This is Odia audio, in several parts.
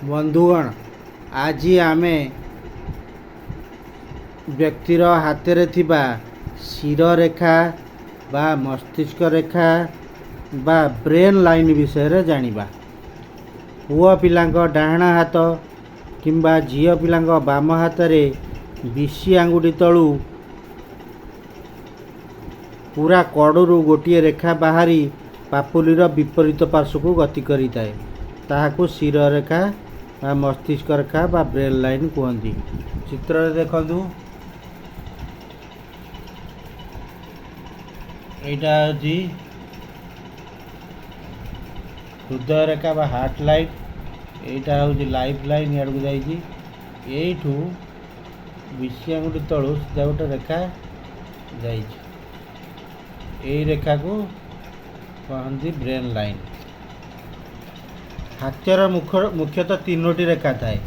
ବନ୍ଧୁଗଣ, ଆଜି ଆମେ ବ୍ୟକ୍ତିର ହାତରେ ଥିବା ଶିରରେଖା ବା ମସ୍ତିଷ୍କ ରେଖା ବା ବ୍ରେନ୍ ଲାଇନ୍ ବିଷୟରେ ଜାଣିବା। ପୁଅ ପିଲାଙ୍କ ଡାହାଣ ହାତ କିମ୍ବା ଝିଅ ପିଲାଙ୍କ ବାମ ହାତରେ ବିଶି ଆଙ୍ଗୁଠି ତଳୁ ପୁରା କଡ଼ରୁ ଗୋଟିଏ ରେଖା ବାହାରି ପାପୁଲିର ବିପରୀତ ପାର୍ଶ୍ୱକୁ ଗତି କରିଥାଏ, ତାହାକୁ ଶିରରେଖା ବା ମସ୍ତିଷ୍କ ରେଖା ବା ବ୍ରେନ୍ ଲାଇନ୍ କୁହନ୍ତି। ଚିତ୍ରରେ ଦେଖନ୍ତୁ, ଏଇଟା ହେଉଛି ହୃଦୟ ରେଖା ବା ହାର୍ଟ ଲାଇନ୍, ଏଇଟା ହେଉଛି ଲାଇଫ୍ ଲାଇନ୍ ଇଆଡ଼କୁ ଯାଇଛି। ଏଇଠୁ ବିଶି ଆଙ୍ଗୁଠି ତଳୁ ସିଧା ଗୋଟେ ରେଖା ଯାଇଛି, ଏଇ ରେଖାକୁ କହନ୍ତି ବ୍ରେନ୍ ଲାଇନ୍। ହାତର ମୁଖ୍ୟତଃ ତିନୋଟି ରେଖା ଥାଏ: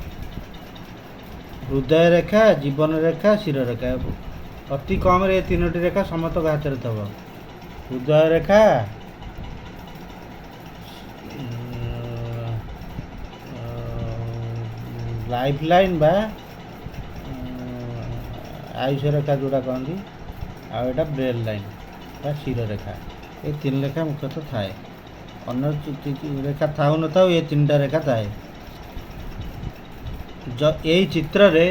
ହୃଦୟ ରେଖା, ଜୀବନ ରେଖା, ଶିରରେଖା। ଅତି କମ୍ରେ ଏ ତିନୋଟି ରେଖା ସମସ୍ତଙ୍କ ହାତରେ ଥିବ: ହୃଦୟ ରେଖା, ଲାଇଫ୍ ଲାଇନ୍ ବା ଆୟୁଷ ରେଖା ଯେଉଁଟା କହନ୍ତି, ଆଉ ଏଇଟା ବ୍ରେନ୍ ଲାଇନ୍ ବା ଶିରରେଖା। ଏ ତିନି ରେଖା ମୁଖ୍ୟତଃ ଥାଏ, ଅନ୍ୟ ରେଖା ଥାଉ ନଥାଉ ଏ ତିନିଟା ରେଖା ଥାଏ। ଏଇ ଚିତ୍ରରେ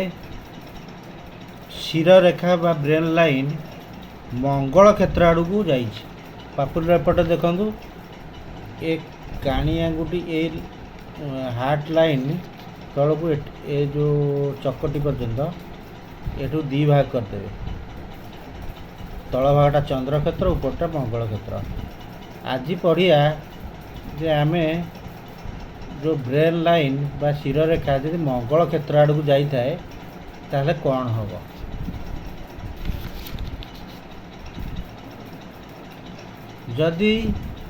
ଶିରରେଖା ବା ବ୍ରେନ୍ ଲାଇନ୍ ମଙ୍ଗଳ କ୍ଷେତ୍ର ଆଡ଼କୁ ଯାଇଛି। ପାପୁଲିର ଏପଟେ ଦେଖନ୍ତୁ, ଏ କାଣି ଆଙ୍ଗୁଠି ଏଇ ହାର୍ଟ ଲାଇନ୍ ତଳକୁ ଏ ଯେଉଁ ଚକଟି ପର୍ଯ୍ୟନ୍ତ ଏଠୁ ଦୁଇ ଭାଗ କରିଦେବେ। ତଳ ଭାଗଟା ଚନ୍ଦ୍ର କ୍ଷେତ୍ର, ଉପରଟା ମଙ୍ଗଳ କ୍ଷେତ୍ର। ଆଜି ପଢ଼ିବା ଯେ ଆମେ ଯେଉଁ ବ୍ରେନ୍ ଲାଇନ୍ ବା ଶିରରେଖା ଯଦି ମଙ୍ଗଳ କ୍ଷେତ୍ର ଆଡ଼କୁ ଯାଇଥାଏ ତାହେଲେ କ'ଣ ହେବ। ଯଦି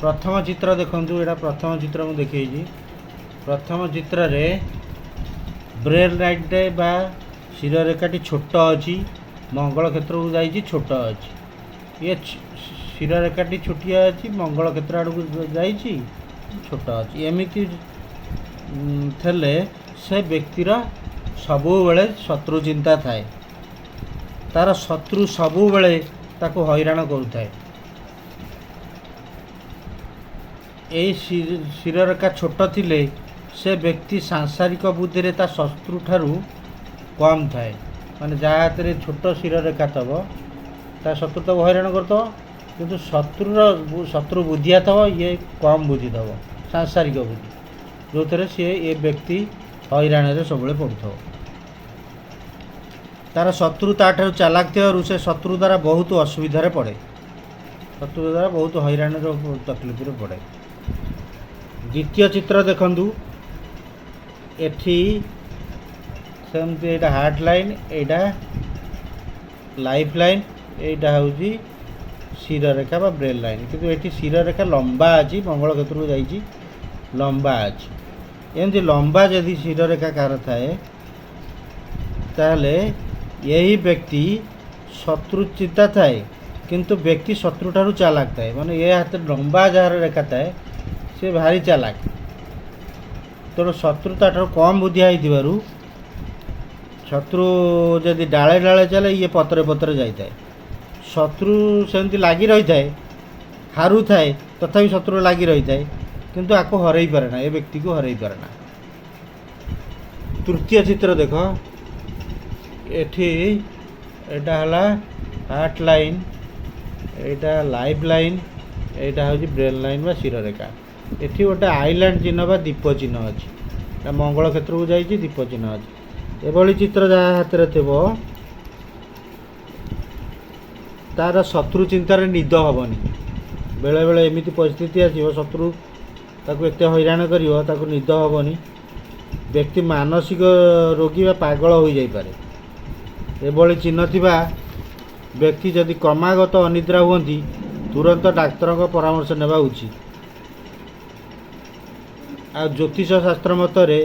ପ୍ରଥମ ଚିତ୍ର ଦେଖନ୍ତୁ, ଏଇଟା ପ୍ରଥମ ଚିତ୍ର ମୁଁ ଦେଖେଇଛି। ପ୍ରଥମ ଚିତ୍ରରେ ବ୍ରେନ୍ ଲାଇନ୍ଟେ ବା ଶିରରେଖାଟି ଛୋଟ ଅଛି, ମଙ୍ଗଳ କ୍ଷେତ୍ରକୁ ଯାଇଛି, ଛୋଟ ଅଛି। ଇଏ ଶିରରେଖାଟି ଛୋଟିଆ ଅଛି, ମଙ୍ଗଳ କ୍ଷେତ୍ର ଆଡ଼କୁ ଯାଇଛି, ଛୋଟ ଅଛି। ଏମିତି ଥିଲେ ସେ ବ୍ୟକ୍ତିର ସବୁବେଳେ ଶତ୍ରୁ ଚିନ୍ତା ଥାଏ, ତାର ଶତ୍ରୁ ସବୁବେଳେ ତାକୁ ହଇରାଣ କରୁଥାଏ। ଏଇ ଶିରରେଖା ଛୋଟ ଥିଲେ ସେ ବ୍ୟକ୍ତି ସାଂସାରିକ ବୁଦ୍ଧିରେ ତା ଶତ୍ରୁ ଠାରୁ କମ୍ ଥାଏ। ମାନେ ଯାହା ହାତରେ ଛୋଟ ଶିରରେଖା ଥିବ ତା ଶତ୍ରୁ ତାକୁ ହଇରାଣ କରୁଥିବ, କିନ୍ତୁ ଶତ୍ରୁ ବୁଦ୍ଧିଆ ଥିବ, ଇଏ କମ୍ ବୁଦ୍ଧି ଥିବ, ସାଂସାରିକ ବୁଦ୍ଧି, ଯେଉଁଥିରେ ସିଏ ଏ ବ୍ୟକ୍ତି ହଇରାଣରେ ସବୁବେଳେ ପଡ଼ୁଥିବ। ତାର ଶତ୍ରୁ ତାଠାରୁ ଚାଲାକ ଥିବାରୁ ସେ ଶତ୍ରୁ ଦ୍ୱାରା ବହୁତ ଅସୁବିଧାରେ ପଡ଼େ, ଶତ୍ରୁ ଦ୍ୱାରା ବହୁତ ହଇରାଣର ତକଲିଫରେ ପଡ଼େ। ଦ୍ୱିତୀୟ ଚିତ୍ର ଦେଖନ୍ତୁ, ଏଠି ସେମିତି ଏଇଟା ହାର୍ଟ ଲାଇନ୍, ଏଇଟା ଲାଇଫ୍ ଲାଇନ୍, ଏଇଟା ହେଉଛି ଶିରରେଖା ବା ବ୍ରେନ୍ ଲାଇନ୍। କିନ୍ତୁ ଏଠି ଶିରରେଖା ଲମ୍ବା ଅଛି, ମଙ୍ଗଳ କ୍ଷେତ୍ରକୁ ଯାଇଛି, ଲମ୍ବା ଅଛି। ଏମିତି ଲମ୍ବା ଯଦି ଶିରରେଖା କାହାର ଥାଏ ତାହେଲେ ଏହି ବ୍ୟକ୍ତି ଶତ୍ରୁ ଚିନ୍ତା ଥାଏ, କିନ୍ତୁ ବ୍ୟକ୍ତି ଶତ୍ରୁଠାରୁ ଚାଲାକ ଥାଏ। ମାନେ ଏ ହାତରେ ଲମ୍ବା ଯାହାର ରେଖା ଥାଏ ସେ ଭାରି ଚାଲାକ, ତେଣୁ ଶତ୍ରୁ ତାଠାରୁ କମ୍ ବୁଦ୍ଧିଆ ହେଇଥିବାରୁ ଶତ୍ରୁ ଯଦି ଡାଳେ ଡାଳେ ଚାଲେ ଇଏ ପତରେ ପତରେ ଯାଇଥାଏ। ଶତ୍ରୁ ସେମିତି ଲାଗି ରହିଥାଏ, ହାରୁଥାଏ, ତଥାପି ଶତ୍ରୁ ଲାଗି ରହିଥାଏ, କିନ୍ତୁ ଆକୁ ହରେଇ ପାରେ ନା, ଏ ବ୍ୟକ୍ତିକୁ ହରେଇ ପାରେ ନା। ତୃତୀୟ ଚିତ୍ର ଦେଖ, ଏଠି ଏଇଟା ହେଲା ହାର୍ଟ ଲାଇନ୍, ଏଇଟା ଲାଇଫ୍ ଲାଇନ୍, ଏଇଟା ହେଉଛି ବ୍ରେନ୍ ଲାଇନ୍ ବା ଶିରରେଖା। ଏଠି ଗୋଟେ ଆଇଲ୍ୟାଣ୍ଡ ଚିହ୍ନ ବା ଦ୍ୱୀପ ଚିହ୍ନ ଅଛି, ଏଇଟା ମଙ୍ଗଳ କ୍ଷେତ୍ରକୁ ଯାଇଛି, ଦ୍ୱୀପ ଚିହ୍ନ ଅଛି। ଏଭଳି ଚିତ୍ର ଯାହା ହାତରେ ଥିବ ତାର ଶତ୍ରୁ ଚିନ୍ତାରେ ନିଦ ହେବନି। ବେଳେବେଳେ ଏମିତି ପରିସ୍ଥିତି ଆସିବ ଶତ୍ରୁ ତାକୁ ଏତେ ହଇରାଣ କରିବ, ତାକୁ ନିଦ ହେବନି, ବ୍ୟକ୍ତି ମାନସିକ ରୋଗୀ ବା ପାଗଳ ହୋଇଯାଇପାରେ। ଏଭଳି ଚିହ୍ନ ଥିବା ବ୍ୟକ୍ତି ଯଦି କ୍ରମାଗତ ଅନିଦ୍ରା ହୁଅନ୍ତି ତୁରନ୍ତ ଡାକ୍ତରଙ୍କ ପରାମର୍ଶ ନେବା ଉଚିତ। ଆଉ ଜ୍ୟୋତିଷ ଶାସ୍ତ୍ର ମତରେ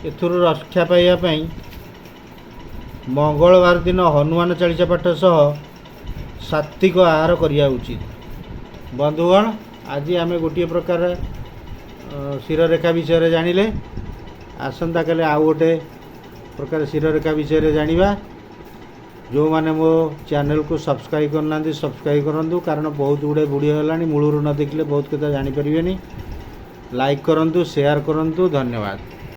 ଏଥିରୁ ରକ୍ଷା ପାଇବା ପାଇଁ ମଙ୍ଗଳବାର ଦିନ ହନୁମାନ ଚାଳିଶା ପାଠ ସହ ସାତ୍ତ୍ୱିକ ଆହାର କରିବା ଉଚିତ। ବନ୍ଧୁଗଣ, ଆଜି ଆମେ ଗୋଟିଏ ପ୍ରକାର ଶିରରେଖା ବିଷୟରେ ଜାଣିଲେ। ଆସନ୍ତାକାଲି ଆଉ ଗୋଟେ ପ୍ରକାର ଶିରରେଖା ବିଷୟରେ ଜାଣିବା। ଯେଉଁମାନେ ମୋ ଚ୍ୟାନେଲକୁ ସବସ୍କ୍ରାଇବ୍ କରିନାହାନ୍ତି, ସବସ୍କ୍ରାଇବ୍ କରନ୍ତୁ, କାରଣ ବହୁତ ଗୁଡ଼ିଏ ଭିଡ଼ିଓ ହେଲାଣି। ମୂଳରୁ ନ ଦେଖିଲେ ବହୁତ କଥା ଜାଣିପାରିବେନି। ଲାଇକ୍ କରନ୍ତୁ, ସେୟାର କରନ୍ତୁ। ଧନ୍ୟବାଦ।